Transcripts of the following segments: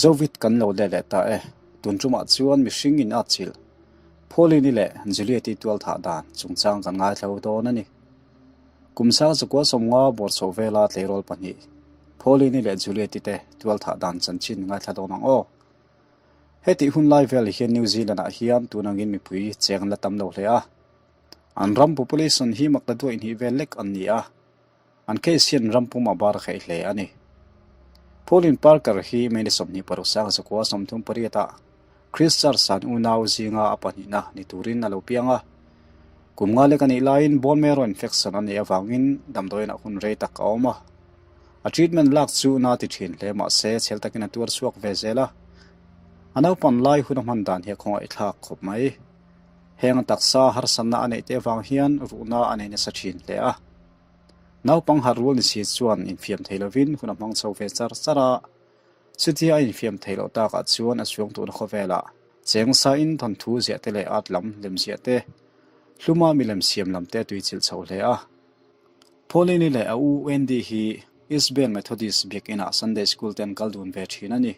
Zovit kan lo let leh ta e. Tun tumah chuan mihring in atchilh Pauline-i leh Juliet-i tualthah dan chungchang kan ngaithlo dawn a ni. Kum sang zakua 50 bawr chho vela tleirawl pahnih Pauline-i leh Juliet-i te tualthah dan chanchin ngaithla dawn ang aw. Hetih hun lai vel hian New Zealand-ah hian tun angin mipui cheng an la tam lo hle a. An ram population hi mak la duaih hnih vel lek an ni a. An case hian ram pum a bar kheih hle a ni. Pauline Parker hi May ni 26 zakua 38 ah Christchurch an unau zinga a pahnihna ni turin a lo piang a. Kum nga lek a nih laiin bone marrow infection a neih avangin damdawiinah hun rei tak a awm a. A treatment lak chu na ti thin hle mahse chhel takin a tuar chhuak ve zel a. A naupan lai hun a hman dan hi a khawngaihthlak khawp mai. Heng a taksa harsatna a neih te avang hian ruhna a nei nasa thin hle a. Naupang harh rual ni si chuan infiam thei lovin hun a hmang chho ve char char a. Chutia a infiam thei loh takah chuan a chuang tuna khawvelah cheng sain thawnthu ziah te leh at lam lem ziah te, hluma milem siam lam te a tuichilh chho hle a. Pauline-i leh a u Wendy hi Eastbane Methodist biakinah Sunday School te an kal dun ve thin a ni.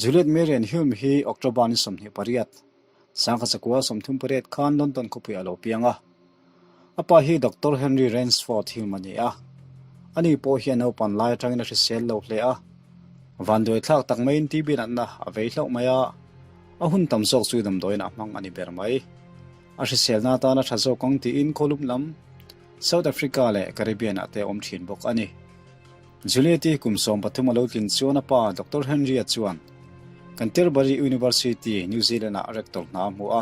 Juliet Marian Hume hi October ni 28, Sangkhat 38 khan London khawpuiah a lo piang a. A pa hi Doctor Henry Rainsford Hume a ni a. Ani pawh hi a naupan lai atangin a hrisel lo hle a. Vanduai thlak tak maiin TB natna a vei hlauh mai a, a hun tam zawk chu damdawiin a hmang a ni ber mai. A hriselna atana tha zawk ang tiin khawlum lam South Africa leh Caribbean ah te a awm thin bawk a ni. Juliet-i kum 13 a lo tlin chuan a pa Doctor Henry-a chuan Canterbury University, New Zealand-ah rector hna a hmu a.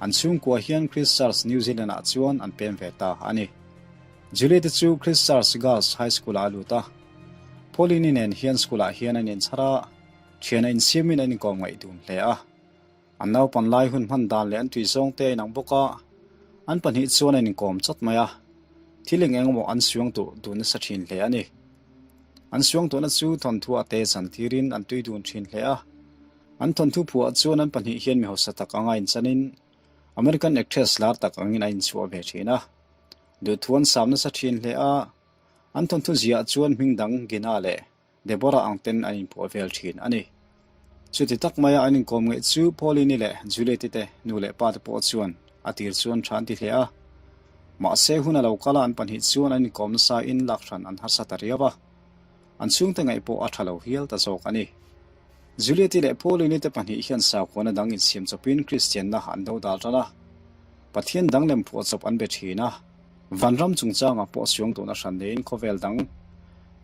An chhungkua hian Christchurch, New Zealand-ah chuan an pem ve ta a ni. Juliet-i chu Christchurch Girls High School-ah a lut a. Pauline-i nen hian school-ah hian an inchhar a, thian a insiamin an inkawm ngaih dun hle a. An naupan lai hun hman dan leh an tui zawng te a inang bawk a, an pahnih chuan an inkawm chawt mai a. Thil eng eng emaw an suang tur dun nasa thin hle a ni. An suang tuhna chu thawnthu a te chan tirin an tui dun thin hle a. An thawnthu phuah chuan an pahnih hian mi hausa tak anga inchanin American actress lar tak angin a inchhuah ve thin a. Duhthu an sam nasa thin hle a, an thawnthu ziah chuan hming dang Gina leh Deborah ang ten an inphuah vel thin a ni. Chuti tak maia an inkawm ngeih chu Pauline-i leh Juliet-i te nu leh pa te pawh chuan a tir chuan tha an ti hle a. Mahse hun a lo kal a an pahnih chuan an inkawm nasa in lak hran an harsa ta riau a. An chhungte ngaih pawh a tha lo hial ta zawk a ni. Juliet-i leh Pauline-i te pahnih hian sakhuana dang insiam chawpin Kristianna an do dal tan a. Pathian dang lem phuah chawp an be thin a. Vanram chungchangah pawh suang tuna hran neiin khawvel dang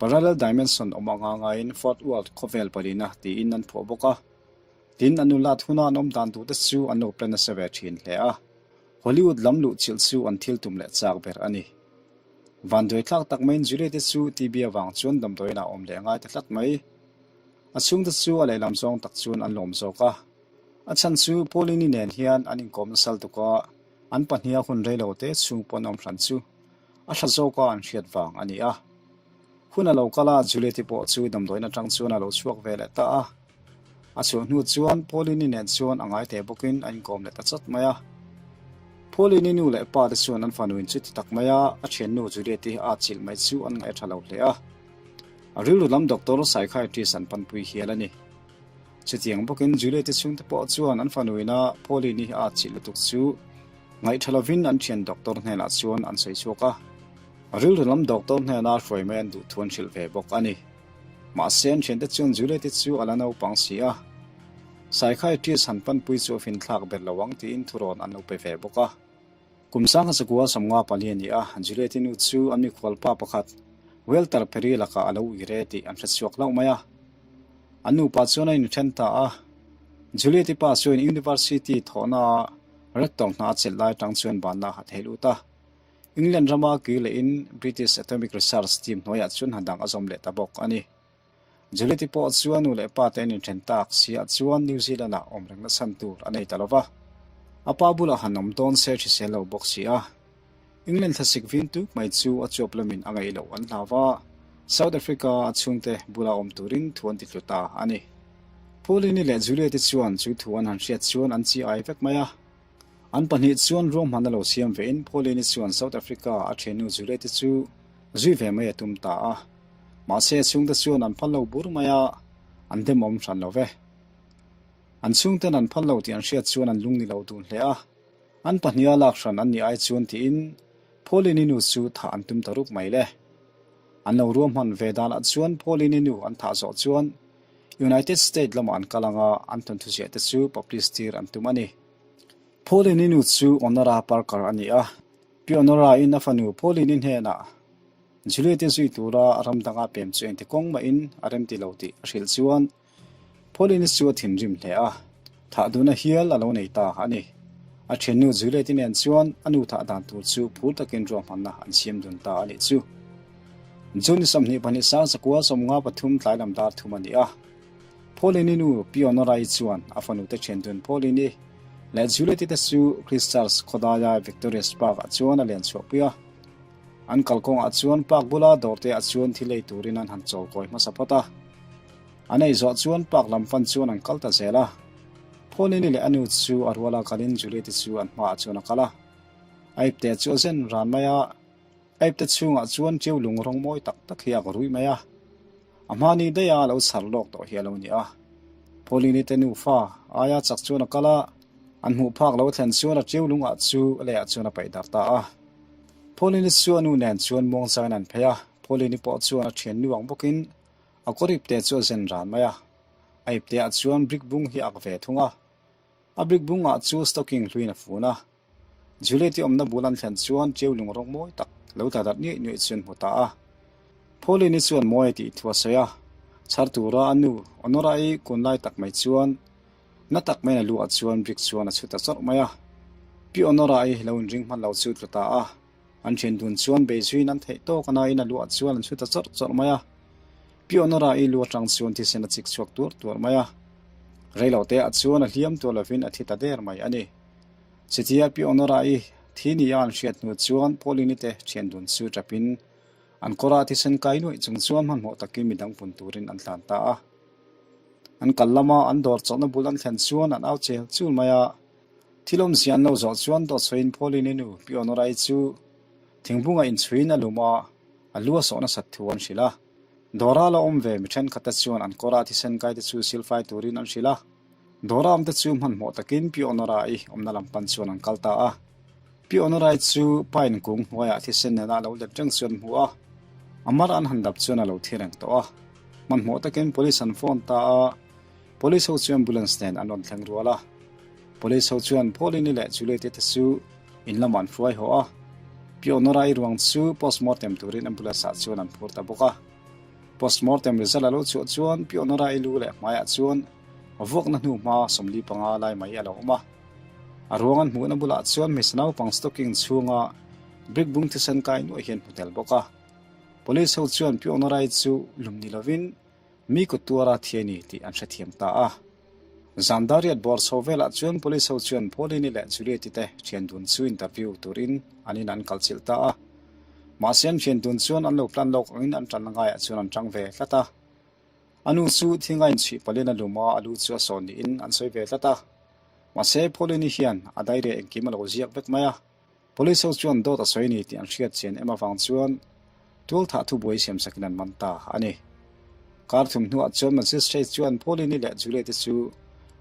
Parallel Dimension awm anga ngaiin Fourth World khawvel palina tiin an phuah bawk a. Tin, an nulat huna an awm dan duhte chu an lo plan nasa ve thin hle a. Hollywood lam luhchilh chu an thil tum leh chak ber a ni. Vanduai thlak tak maiin Juliet-i chu TB avang chuan damdawiinah a awm leh ngai ta tlat mai. A chhungte chu a lehlam zawng tak chuan an lawm zawk a. A chhan chu Pauline-i nen hian an inkawm nasal tuk a, an pahniha hun rei lo te chhung pawn awm hran chu a hla zawk a an hriat vang a ni a. Hun a lo kal a, Juliet-i pawh chu damdawiin atang chuan a lo chhuak ve leh ta a. A chhuah hnu chuan Pauline-i nen chuan a ngai teh bawkin a inkawm leh ta chawt mai a. Pauline-i nu leh pa te chuan an fanuin chuti tak mai a, a thiannu Juliet-i a atchilh mai chu an ngaih a tha lo hle a. A rilru lam doctor psychiatrist an panpui hial a ni. Chutiang bawkin Juliet-i chhungte pawh chuan an fanuina Pauline-i a atchilh lutuk chu ngaih tha lovin an thian doctor hnenah chuan an sawi chhuak a. A rilru lam doctor hnena hruai mai an duh thu an hrilh ve bawk a ni. Mahse an thiante chuan Juliet-i chu a la naupang si a, psychiatrist han panpui chu a finthlak ber lo ang tiin thurawn an lo pe ve bawk a. Kum sangha zakua 54 a ni a, Juliet-i nu chu an mikhual pa pakhat Walter Perry lakah a lo ui re tih an hre chhuak hlauh mai a. An nupa chuan a inthen ta a, Juliet-i pa chuan University thawhnaah rector hna a chelh lai atang chuan banna a ha thei lut a. England rama kir lehin British Atomic Research Team hnuaiah chuan hna dang a zawm leh ta bawk a ni. Juliet-i pawh chuan nu leh pa te an inthen tak siah chuan New Zealand-ah awm reng na chhan tur a nei ta lo va. A pa bulah han awm dawn se hrisel lo bawk si a. England thlasik vin tuk mai chu a chuap lamin a ngaih loh an hlau va, South Africa a chhungte bula awm turin thu an ti tlu ta a ni. Pauline-i leh Juliet-i chuan chu thu an han hriat chuan an chi ai vek mai a. An pahnih chuan ruahman a lo siam vein Pauline-i chuan South Africa a thiannu Juliet-i chu zui ve mai a tum ta a. Mahse a chhungte chuan an phal lo bur mai a. An demawm hran lo ve. An chhungten an phal lo tih an hriat chuan an lung ni lo dun hle a. An pahniha lak hran an nih ai chuan tiin Pauline-i nu chu thah an tum ta rup mai le. An lo ruahman ve danah chuan Pauline-i nu an thah zawh chuan United State lamah an kal anga an thawnthu ziah te chu publish tir an tum a ni. Pauline-i nu chu Honora Parker a ni a. Pi Honora-in a fanu Pauline-i hnenah Juliet-i zui tura ram danga pem chu engti kawng mahin a remti lo tih a hrilh chuan Pauline-i chu a thinrim hle a, thah duhna hial a lo nei ta a ni. A thiannu Juliet-i nen chuan a nu thah dan tur chu phur takin ruahmanna an siam dun ta a nih chu. June 22 sang 1953 tlai lam dar thum a ni a. Pauline-i nu Pi Honora-i chuan a fanute thian dun Pauline-i leh Juliet-i te chu Christchurch khawdaia Victorious Park-ah chuan a len chhuahpui a. An kalkawngah chuan park bula dawrte ah chuan thil ei turin an han chawl kawi hmasa phawt a. An ei zawh chuan park lam pan chuan an kal ta zel a. Pauline-i leh a nu chu a ruala kalin Juliet-i chu an hmaah chuan a kal a. A ipte chu a zen ran mai a, a ipte chhungah chuan ṭiau lung rawng mawi tak tak hi a ka ruih mai a. A hmani daih a lo chhar lawk tawh hi a lo ni a. Pauline-i te nufa aia chak chuan a kal a, an hmuh phak lo thlen chuan a ṭiau lungah chu leiah chuan a paih darh ta a. Pauline-i chu a nu nen chuan muangchangin an phei a, Pauline-i pawh chuan a ṭhiannu ang bawkin a kawr ipte chu a zen ran mai a. A ipteah chuan brick bung hi a ak ve thung a, a brick bungah chu stocking hluin a fun a. Juliet-i awmna bul an thlen chuan ṭiau lung rawng mawi tak lo tla darh nuaih nuaih chu an hmu ta a. Pauline-i chuan mawi a tih thu a sawi a, chhar tura a nu Honora-i kun lai tak mai chuan na tak maiin a lu ah chuan brick chuan a chhu ta chawrh mai a. Pi Honora-i lo inring hman lo chu tlu ta a. An ṭhian dun chuan bei zuiin an theih tawk a nain a lu ah chuan an chhu ta chawrh chawrh mai a. Pi Honora-i lu aṭang chuan thisen a chik chhuak tuar tuar mai a. Reilote ah chuan a hliam tuar lovin a thi ta der mai a ni. Chutia Pi Honora-i thi nia an hriat hnu chuan Pauline-i te ṭhian dun chu ṭapin an kawrah thisen kai nuaih chung chuan hmanhmawh takin midang pun turin an tlan ta a. An kal lama an dawr chawlhna bul an thlen chuan an au chel chul mai a. Thil awmzia an lo zawh chuan dawt sawiin Pauline-i nu Pi Honora-i chu thingbunga inchhuiin a lum a, a lu a sawh nasat thu an hrilh a. Dawra la awm ve mi ṭhenkhatte chuan an kawrah thisen kaite chu silfai turin an hrilh a. Dawra awmte chu hmanhmawh takin Pi Honora-i awmna lam pan chuan an kal ta a. Pi Honora-i chu pine kung hnuaiah thisen nena a lo let reng chu an hmu a, a mar an han dap chuan a lo thi reng tawh a. Hmanhmawh takin police an phone ta a, police ho chu ambulance nen an rawn thleng rual a. Police ho chuan Pauline-i leh Juliet-i te chu in lamah an hruai haw a, Pi Honora-i ruang chu postmortem turin ambulance ah chuan an phur ta bawk a. Postmortem result a lo chhuah chuan Pi Honora-i lu leh hmaiah chuan Vuakna hnu hma 45 lai mai a lo awm a. A ruang an hmuhna bulah chuan hmeichhe naupang stocking chhunga brick bung thisen kai nuaih hi an hmu tel bawk a. Police ho chuan Pi Onorai chu lum ni lovin mi kut tuara thi a ni tih an hrethiam ta a. Zan dariat bawr chho velah chuan police ho chuan Pauline-i leh Juliet-i te thian dun chu interview turin an in an kalchilh ta a. Mahse an thian dun chuan an lo plan lawk angin an tanna ngaiah chuan an tang ve tlat a. A nu chu thinga inchhuih palin a lum a, a lu chu a sawn niin an sawi ve tlat a. Mahse, Pauline-i hian a diary engkim a lo ziak vek mai a. Police ho chuan dawt a sawi ni tih an hriat chian em avang chuan tualthah thubuai siamsakin an man ta a ni. Kar thum hnuah chuan Magistrate chuan Pauline-i leh Juliet-i chu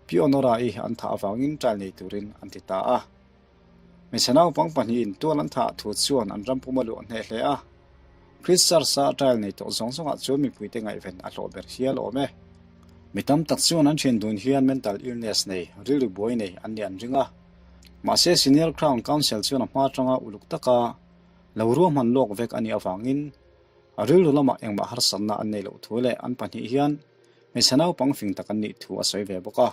Pi Honora-i an thah avangin trial nei turin an ti ta a. Hmeichhe naupang pahnihin tual an thah thu chuan an ram pum a luah hneh hle a. Christchurch-a trial nei tawh zawng zawngah chuan mipuite ngaihven a hlawh ber hial awm e. Mi tam tak chuan an thian dun hian mental illness nei, rilru buai nei an nih an ring a. Mahse Senior Crown Counsel chuan a hma atanga uluk taka lo ruahman lawk vek a nih avangin a rilru lamah engmah harsatna an neih loh thu leh an pahnih hian hmeichhe naupang fing tak an nih thu a sawi ve bawk a.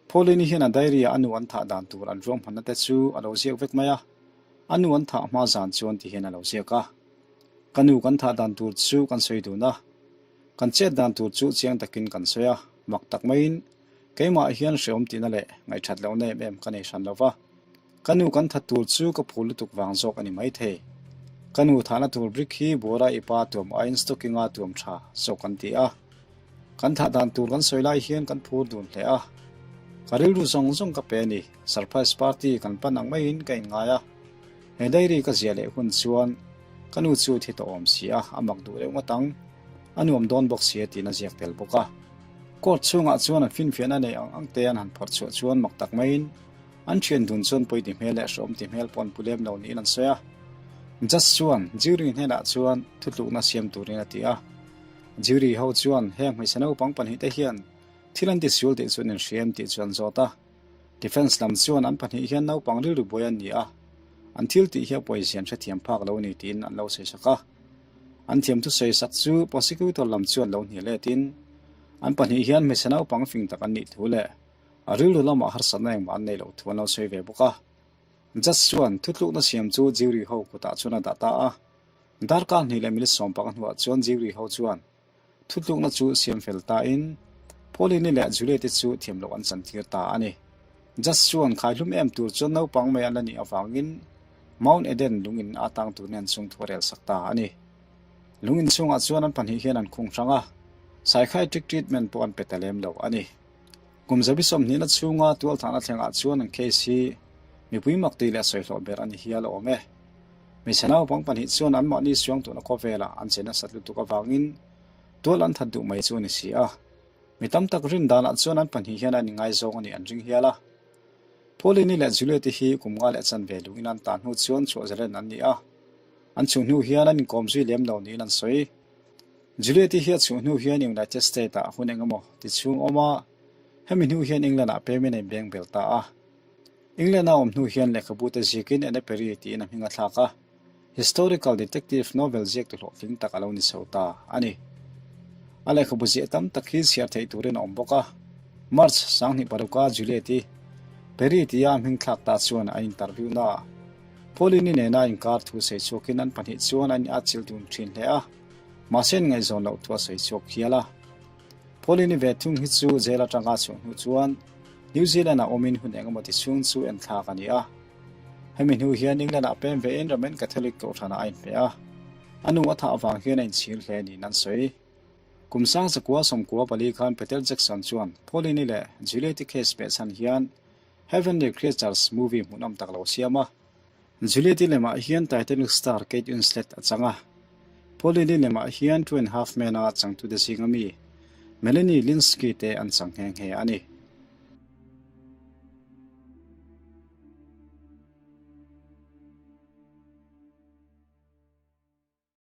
Pauline hian a diary ah a nu an thah dan tur an ruahmanna te chu a lo ziak vek mai a, a nu an thah hma zan chuan ti hian a lo ziak a. Ka nu kan thah dan tur chu kan sawi dun a, kan chet dan tur chu chiang takin kan sawi a, mak tak maiin keimah hian hreawm tihna leh ngaihthat lohna em em ka nei hran lo va. Ka nu kan that tur chu ka phur lutuk vang zawk a ni maithei. Ka nu thahna tur brick hi buara i pa tuam aiin stocking a tuam tha zawk kan ti a. Kan thah dan tur kan sawi lai hian kan phur dun hle a. Ka rilru zawng zawng ka pe a ni, surprise party kan pan ang maiin ka inngai a. He diary ka ziah leh hun chuan ka nu chu thi tawh awm si a, a mak duh reuh ngawt ang. A nuam dawn bawk si a tiin a ziak tel bawk a. Court chhungah chuan an finfiahna nei ang ang te an han phawrh chhuah chuan mak tak maiin an thian dun chuan pawi ti hmel leh hreawm ti hmel pawh an pu lem lo niin an sawi a. Judge chuan jury hnenah chuan thutlukna siam turin a ti a. Jury ho chuan heng hmeichhe naupang pahnihte hian thil an tisual tih chu an inhria em tih chu an zawt a. Defence lam chuan an pahnih hian naupang rilru buai an ni a, an thil tih hi a pawizia an hrethiam phak lo a ni tiin an lo sawi sak a. An thiam thusawi sak chu prosecutor lam chuan lo hnial letin an pahnih hian hmeichhe naupang fing tak an nih thu leh a rilru lamah harsatna engmah an nei loh thu an lo sawi ve bawk a. Judge chuan thutlukna siam chu jury ho kutah chuan a dah ta a. Darkar hnih leh minute sawmpanga hnuah chuan jury ho chuan Thutlukna chu siam fel tain Pauline-i leh Juliet-i chu thiam loh an chantir ta a ni. Judge chuan khaihlum em tur chuan naupang mai an la nih avangin Mount Eden lungin a tang tur nen chung thu a rel sak ta a ni. Lungin chhungah chuan an pahnih hian an khung hrang a, psychiatric treatment pawh an pe ta lem lo a ni. Kum zabi sawmhnihna chhunga tualthahna thlengah chuan an case hi mipui mak tih leh sawi hlawh ber a ni hial awm e. Hmeichhe naupang pahnih chuan anmahni suangtuahna khawvelah an che nasat lutuk avangin tual an that duh mai chu a ni si a. Mi tam tak rin danah chuan an pahnih hian an ingaizawng a nih an ring hial a. Pauline-i leh Juliet-i hi kum nga leh chanve lungin an tan hnu chuan chhuah zalen an ni a. An chhuh hnu hian an inkawm zui lem lo niin an sawi. Juliet-i hi a chhuh hnu hian United States-ah hun eng emaw ti chhung awm a, hemi hnu hian England-ah pemin a inbeng bel ta a. England-a awm hnu hian lehkhabu te ziakin Anne Perry tiin a hming a thlak a, historical detective novel ziaktu hlawhtling tak a lo ni chho ta a ni. A lehkhabu ziah tam tak hi chhiar theih turin a awm bawk a. March 2006-a Juliet-i Perry tia a hming thlak ta chuan a interview naah Pauline-i nena inkar thu sawi chhuakin an pahnih chuan an inatchilh dun thin hle a, mahse an ngaihzawn loh thu a sawi chhuak hial a. Pauline-i ve thung hi chu jail atanga chhuah hnu chuan New Zealand-ah awmin hun eng emaw ti chhung chu en thlak a ni a. Hemi hnu hian England-ah pem vein Roman Catholic kohhranah a inhmeh a, a nu a thah avang hian a inchhir hle niin an sawi. Kum sang zakua 94 khan Peter Jackson chuan Pauline-i leh Juliet-i case peh chhan hian Heavenly Creatures movie hmuhnawm tak lo siam a. Juliet-i lemah hian Titanic star Kate Winslet a chang a. Pauline-i lemah hian Two and Half Men-a changtute zinga mi Melanie Lynskey te an chang nghe nghe a ni.